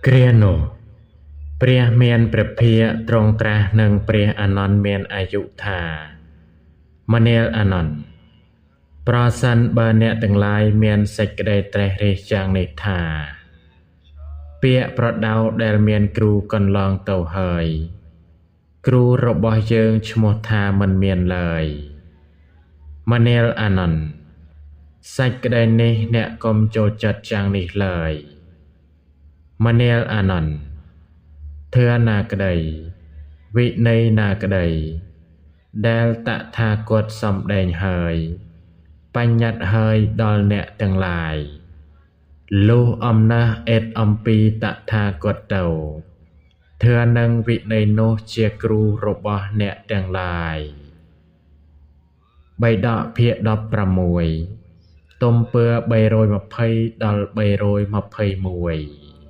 គ្រានោះ ព្រះមានព្រះភាគទ្រង់ត្រាស់នឹងព្រះអានន្ទមានអាយុថា មនាលអានន្ទ ប្រសិនបើអ្នកទាំងឡាយមានសេចក្តីត្រេះរិះយ៉ាងនេះថា ពាក្យប្រដៅដែលមានគ្រូកន្លងទៅហើយ គ្រូរបស់យើងឈ្មោះថាមិនមានឡើយ មនាលអានន្ទ សេចក្តីនេះអ្នកកុំចូលចិត្តយ៉ាងនេះឡើយ មនាលអានន្ទ ធម៌ណាក្តី វិន័យណាក្តី ដែលតថាគតសម្ដែងហើយ បញ្ញត្តិហើយដល់អ្នកទាំងឡាយ លុះអំណះអេតអំពីតថាគតទៅ ធម៌និងវិន័យនោះជាគ្រូរបស់អ្នកទាំងឡាយ បិដកភាគ16 ទំពើ320ដល់321។